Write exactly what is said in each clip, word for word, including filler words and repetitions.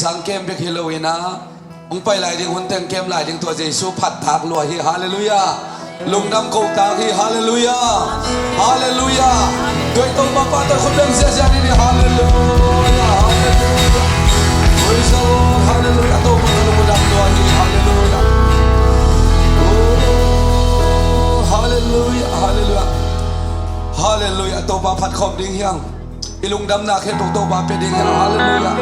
sang kem bek hi lo in a, hong pai lai ding, hun teng kem lai ding, tua Jesu phat tak lua hi. Halleluiah. Lungdam ko tak hi. Halleluiah. Halleluiah. Tua i Topa pahtawi khut beng ziahziah ni. Halleluiah. Halleluiah. Praise the Lord. Halleluiah. Topa ka lungdam lua hi. Halleluiah. Oh, halleluiah. Halleluiah. Halleluiah. Topa phat khawm ding hi hang. I lungdamna khempeuh Topa pia ding hi hang. Halleluiah.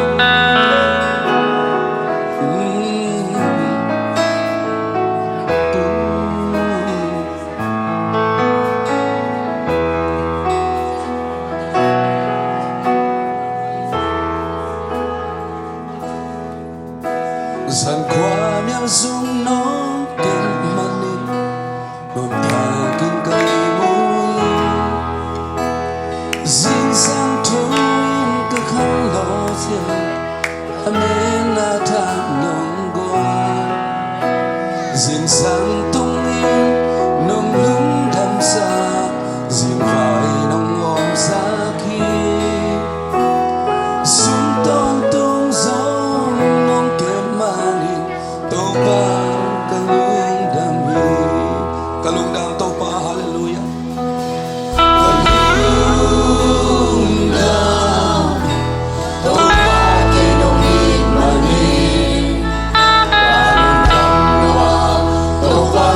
Zan khuamial sung nong kem manin, nong thakin ka lei mui. Zingsang thu in ka khan lo zia, a mena tha nong guan. Zingsang tungin nong lungdamsa, zingvai nong omsak hi. Sum tawntung zong nong kem manin, Topa ka lungdam hi. Ka lungdam Topa, halleluiah. Ka lungdam Topa, kei nong it manin. Ka lungdam Topa, Topa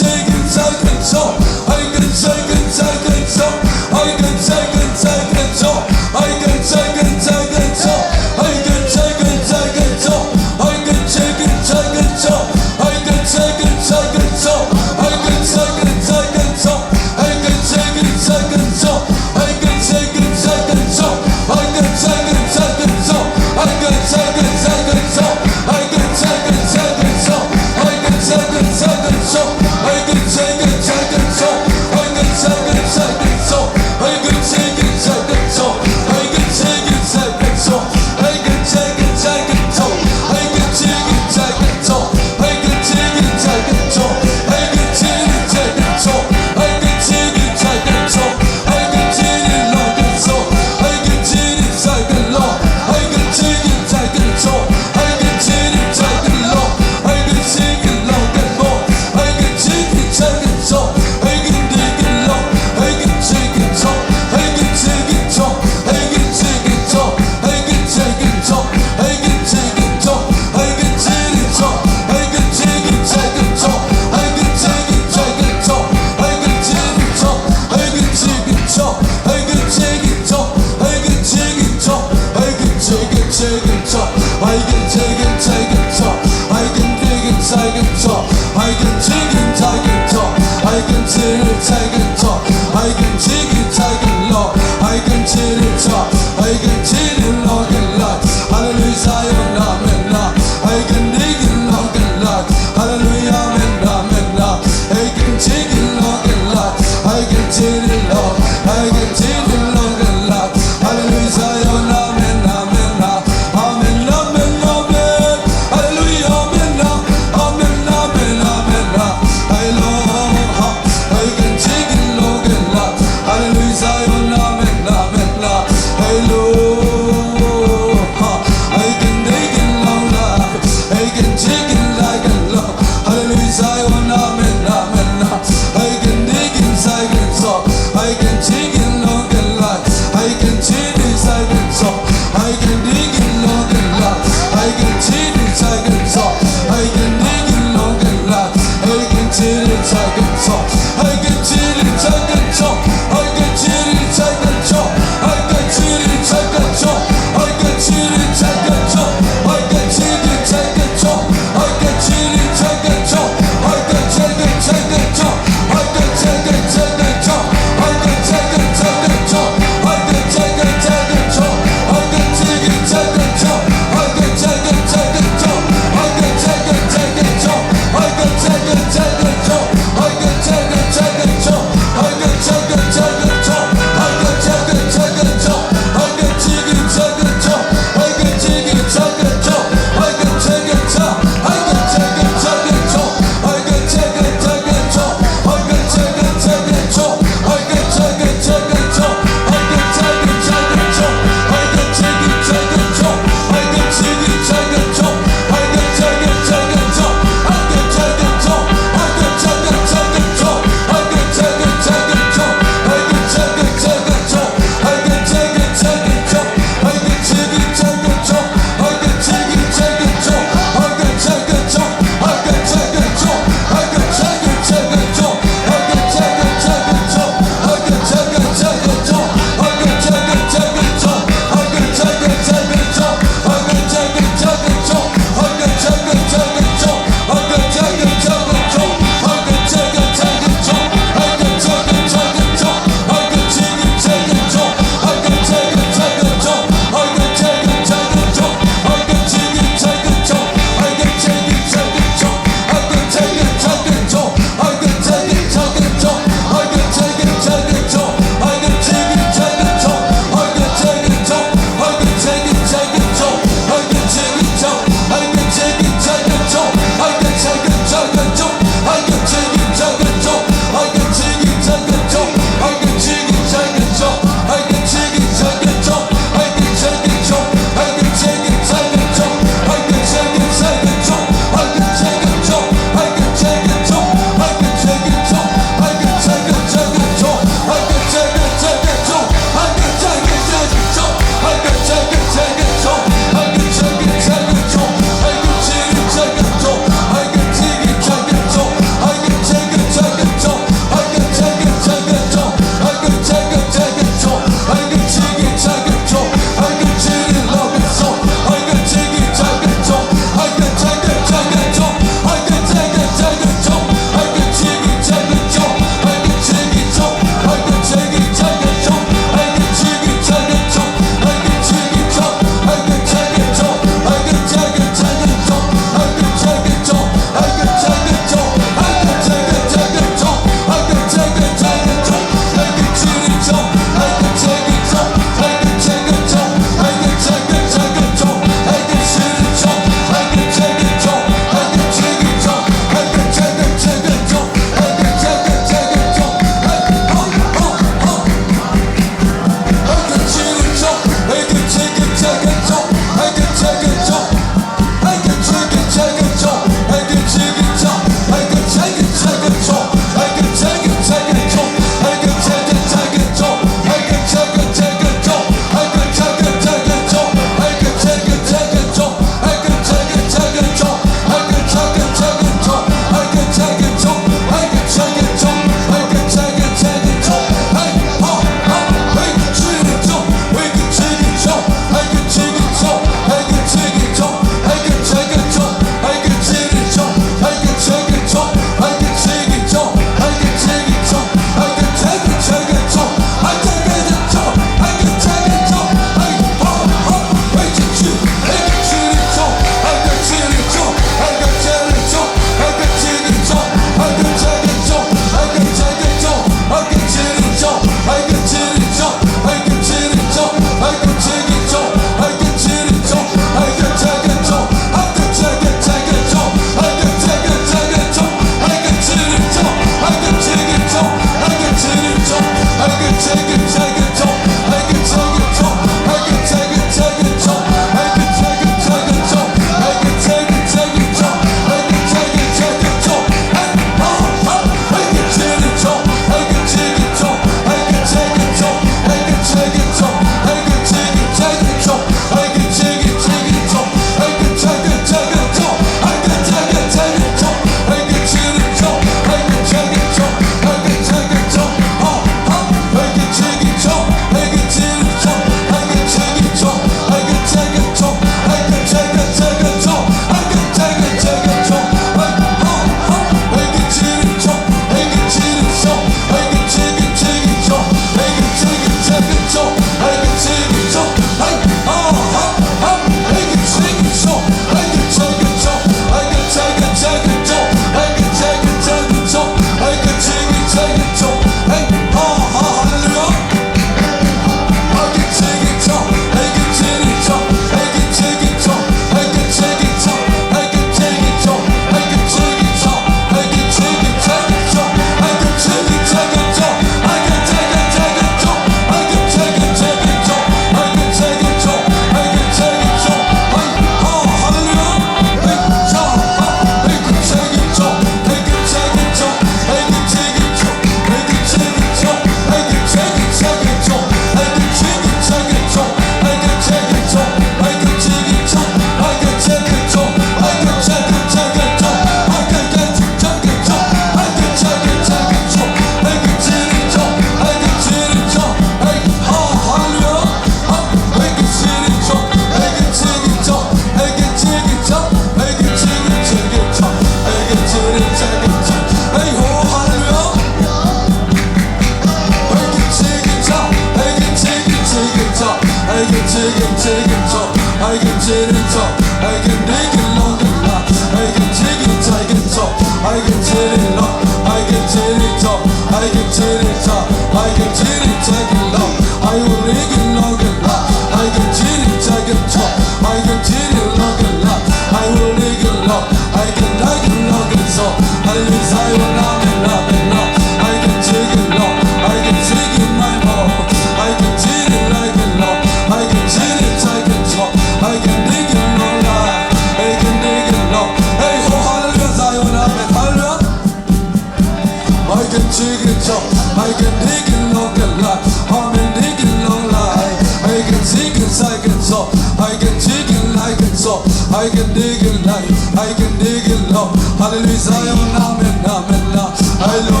Hallelujah, Zion, amen, amen, la. Ai lo,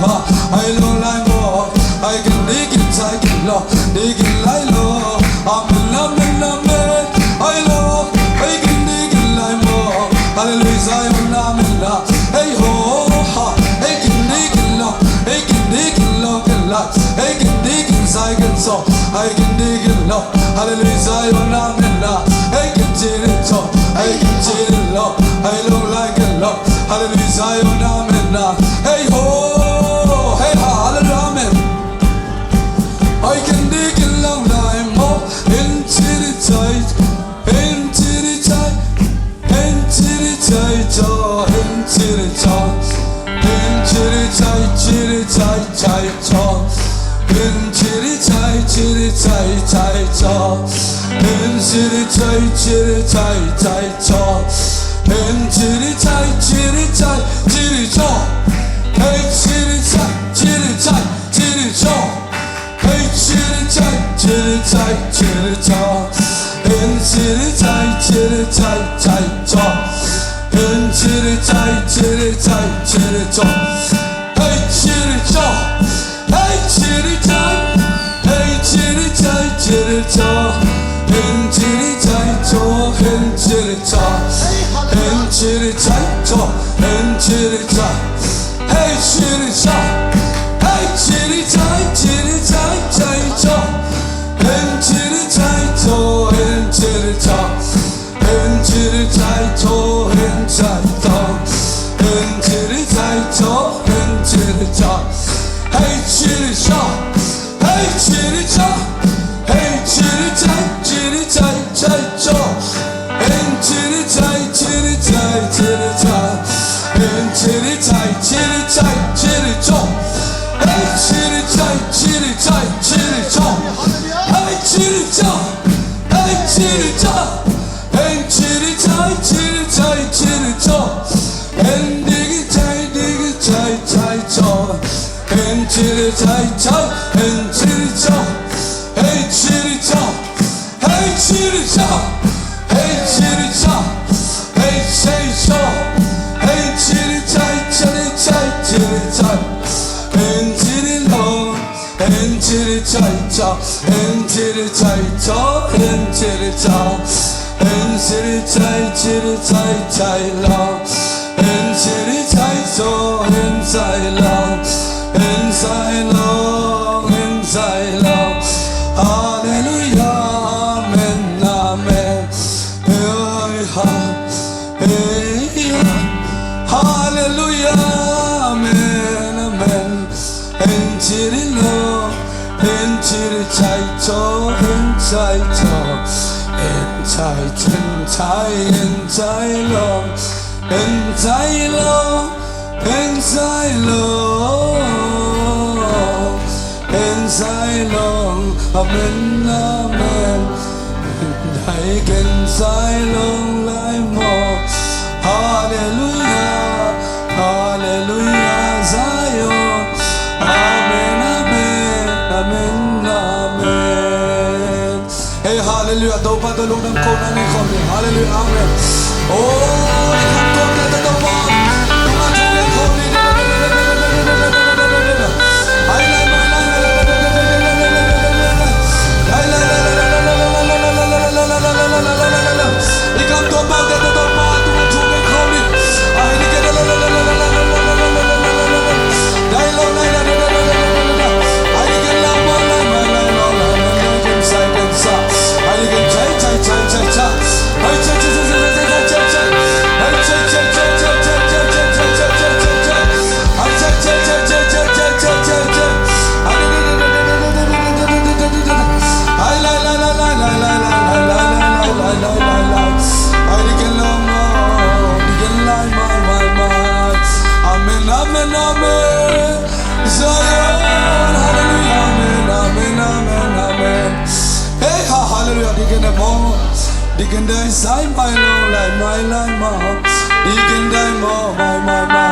ha, ai lo lai mo. Ai ken ni ken sai ken lo, ni ken lai lo. Amen, amen, amen. Ai lo, ai ken ni ken lai mo. Hallelujah, Zion, amen, la. Hey ho, ha, ai ken ni ken lo, ai ken ni ken lo ken la. Ai ken ni ken sai ken so, ai ken ni ken lo. Hallelujah, Zion, amen, la. Ai ken chi ni so, ai ken chi ni lo, ai lo lai ken lo. Hallelujah, Zion, amen, la. Hey ho, hey ha, hallelujah, amen. Ai ken ni ken lo lai mo, en chi ni chai, en chi ni chai, en chi ni chai cho, en chi ni cho, en chi ni chai, chi ni chai, chai cho, en chi ni chai, chi ni chai, chai cho, en chi ni chai, chi ni chai, chai cho, en chi ni chai, chi ni chai, chi ni cho, en chi ni chai, chi ni chai, chi ni cho. Hey, chiri chai, chiri chai, chiri cho. Hey, chiri chai, chiri chai, chai cho. Hey, chiri chai, chiri chai, chiri cho. Hey, chiri cho. Hey, chiri chai. Hey, chiri chai, chiri cho. Hey, chiri chai cho. Hey, chiri cho. Hey, chiri chai cho. Hey, chiri chai. Hey, chiri cha. Hey, chiri chai, chiri chai, chai cho. Hey, chiri chai cho, hey, chiri cha. Hey, chiri chai cho, hey, chai cho. Hey, chiri chai cho, hey, chiri cha. Hey, chiri cha. Hey, chiri cha. Hey, chiri chai, chiri chai, chai cho. Hey, chiri chai, chiri chai, chiri cha. Hey, chiri chai, chiri chai, chiri cho. Hey, chiri chai, chiri chai, chiri cho. Hey, chiri cha. Hey, chiri cha. Hey, chiri chai, chiri chai, chiri cho. Hey, digi chai, digi chai, chai cho. Hey, chiri chai, chai. Hey, chiri cho. Hey, chiri cho. Hey, chiri cha. Hey, chiri cha. Hey, chiri cho. Hey, chiri chai, chiri chai, chiri chai. Hey, chiri lo. Hey, chiri chai cha. Hey, chiri chai cho. Hey, chiri cha. Hey, chiri chai, chiri chai, chai lo. Hey, chiri chai cho. Hey, chai lo. Hey, chai lo. Hey, chai lo. Hallelujah. Amen. Amen. Hey, ha. Hey, ha. Hallelujah. Amen. Amen. Hey, chiri lo. Hey, chiri chai cho. Hey, chai cho. Hey, chai, hey, chai, hey, chai lo. Hey, chai lo. Hey, chai lo. Hey, chai lo. Amen. Amen. Dai ken sai long lai mo. Hallelujah, hallelujah, Zion. Amen, amen, amen, amen. Hey, hallelujah. Topa tawh lungdam kohna nei khawm ni. Hallelujah, amen. Oh, i kham khawm te tawh Topa. Lungdam khawm ni. Ai lai, ai lai, ai lai. I kam tua pa te tua pa tu ma tu ke khau ni. Ai ni ke la la la la la la la la la la la la la. Dai lo nai la la la la la la la la. Ai ni ke la ma la ma la la la la la. Ken sai ken sa.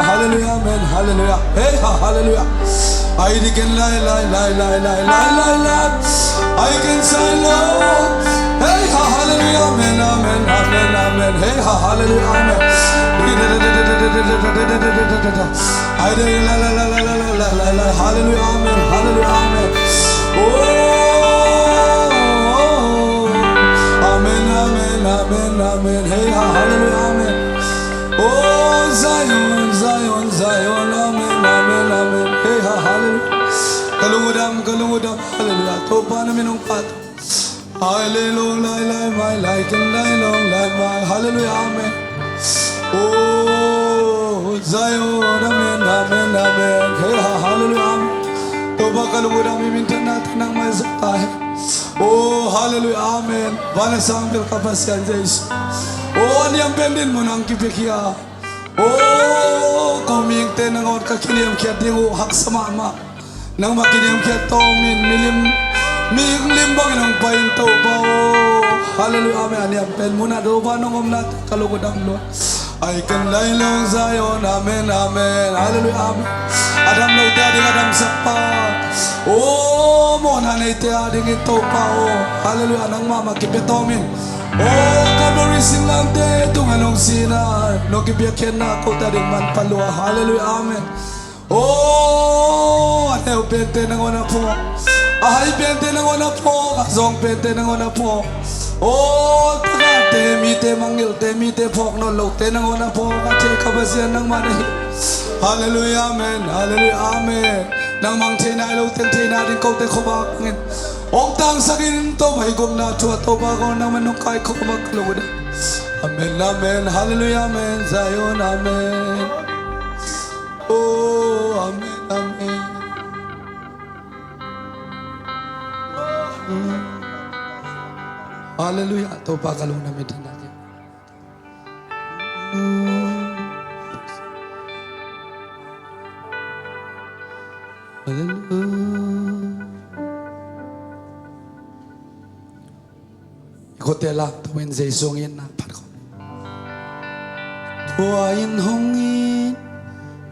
Hallelujah, amen. Hallelujah. Hey ha, hallelujah. Ai di ken lai lai lai lai lai lai lai lai. Ai ken sai lo. Hey ha, hallelujah, amen, amen, amen, amen. Hey ha, hallelujah, amen. Ai di lai lai lai lai lai lai lai. Hallelujah, amen, hallelujah, amen. Oh, amen, amen, amen, amen. Hey ha, hallelujah, amen. Oh, Zion, Zion, Zion, amen, amen, amen. Hey ha, hallelujah. Ka lungdam, ka lungdam, hallelujah. Topa na min hong phat. Hallelujah, lai lai mai lai ken lai long lai mai. Hallelujah, amen. Oh, Zion, amen, amen, amen. Hey ha, hallelujah, amen. Topa ka lungdam, i minthanna tawh nang mai zong ta hen. Oh, hallelujah, amen. Van a sang bel ka Pasian Jesu. Oh, a niam pen dinmun ah hong kipia khia. Oh, ko mihingte nangawn ka kiniamkhiat ding uh haksa mahmah. Nangmah kiniamkhiat tawm in milim, mihing lim bangin hong pai in Topa aw. Hallelujah, amen. A niam pen mun ah Topa nong omna tawh ka lungdam lua. Ai ken lai long Zion, amen, amen. Hallelujah, amen. A dam lote a ding a damsakpa. Oh, mawhna neite a dingin Topa aw. Hallelujah, nangmah mah kipia tawm in. Oh, Calvary singlamteh tungah nong sihna, nong kipiakkhiatna kote a ding manpha lua. Hallelujah, amen. Oh, a neu pente nangawn a phawk, a hai pente nangawn a phawk, a zawng pente nangawn a phawk. Oh, tagahte, mite mangngilhte, mite phawk nawn lote nangawn a phawk. A thei ka Pasian nangmah na hi. Hallelujah, amen. Hallelujah, amen. Nangmah hong theihna hi lo teng theihna ding kote khuavak bangin hong tangsak in Topa, i gupna thu ah Topa ko nangmah nong kaikhawm a ka lungdam. Amen, amen. Hallelujah, amen. Zion, amen. Oh, amen, amen. Hallelujah. Topa ka lungdam i thanna hi. Hallelujah. I khuate lamto in Jesu hong itna phat khawm. Tua in hong it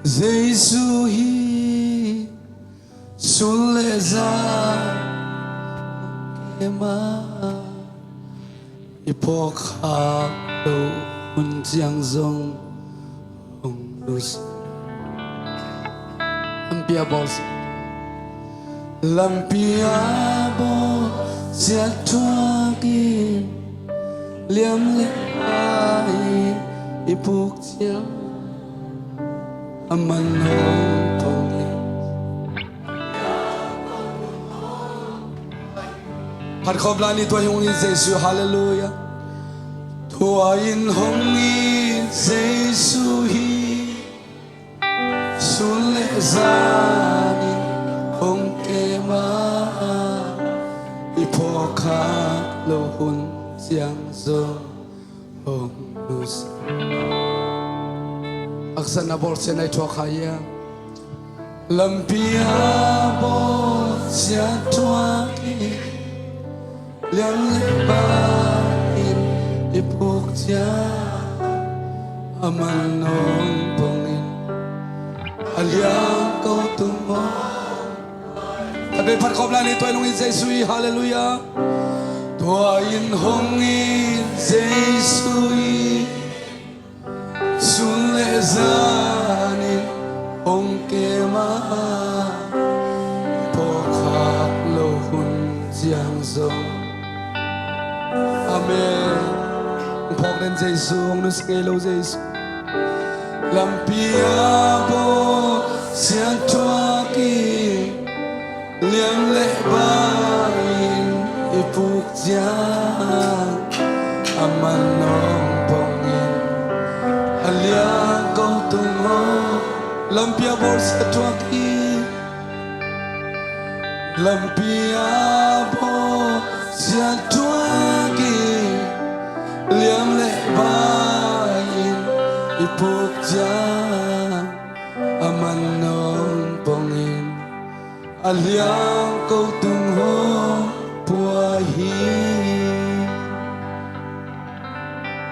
Jesu hi, sun le zan kem a, i phawk khak loh hun ciang zong hong nusia. Lampi a bawlsia, lampi a bawlsia thuak in, liam le pai i puk ciang, a man hong pong in. Phat khawm lai ni. Tua in hong it Jesu, hallelujah. Tua in hong it Jesu hi, sun le zan in hong kem a, i phawk khak loh hun ciang zong hong nusia. Haksatna bawlsia na i thuak kha hiam? Lampi a bawlsia thuak in, liam le pai in i puk ciang, a man hong pong in, a liang ko tung hong. Khatvei phat khawm lai ni. Tua in hong it Jesu hi, hallelujah. Tua in hong it Jesu hi, sun le zan in hong kem a, phawk khak loh hun ciang zong. Amen. Hong phawk den Jesu, hong nusia ngei lo Jesu. Lampi a bawlsia thuak in, liam le pai in i puk ciang, a man hong pong in, a liang ko tung hong. Lampi a bawlsia thuak in, lampi a bawlsia thuak in, liam le pai in i puk ciang, a man hong pong in, a liang ko tung hong pua hi.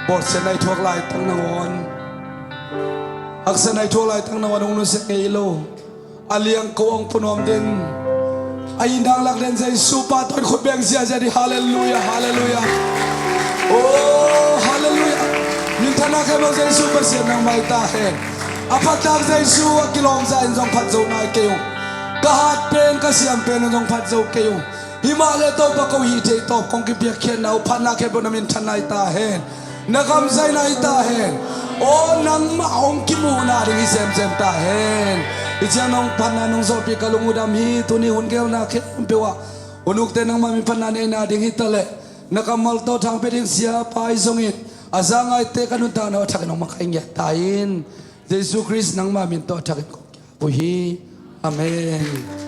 Bawlsia nai thuak laitak nangawn, haksa nai thuak laitak nangawn hong nusia ngei lo. A liang ko hong punuam den, a indang lak den Jesu pa tawh in khut beng ziazia di. Halleluiah, halleluiah. Oh, halleluiah. Minthanna khempeuh Jesu Pasian nangmah hi ta hen. A phattak Jesu a kilawmza in zong phat zo nai kei ung. Ka hat pen, ka siam pen un zong phat zo kei ung. Himah le Topa ko hih thei tawp kong kipiakkhiatna uh phatna khempeuh na minthanna hi ta hen. Na kamzaina hi ta hen. Aw, nangmah hong kimuhna ding hi semsem ta hen. Hih ciang nong phatna nong zawhpih ka lung uh dam hi. Tuni hun gelna khempeuh ah hun ukte nangmah min phatna neihna ding hi ta leh, na kammal tawh thang pia ding siapa hi zongin, a za ngaite ka nuntakna uh a thakin hong makaih ngiat ta in. Jesu Khrist nangmah min tawh a thakin kong kiap uh hi. Amen.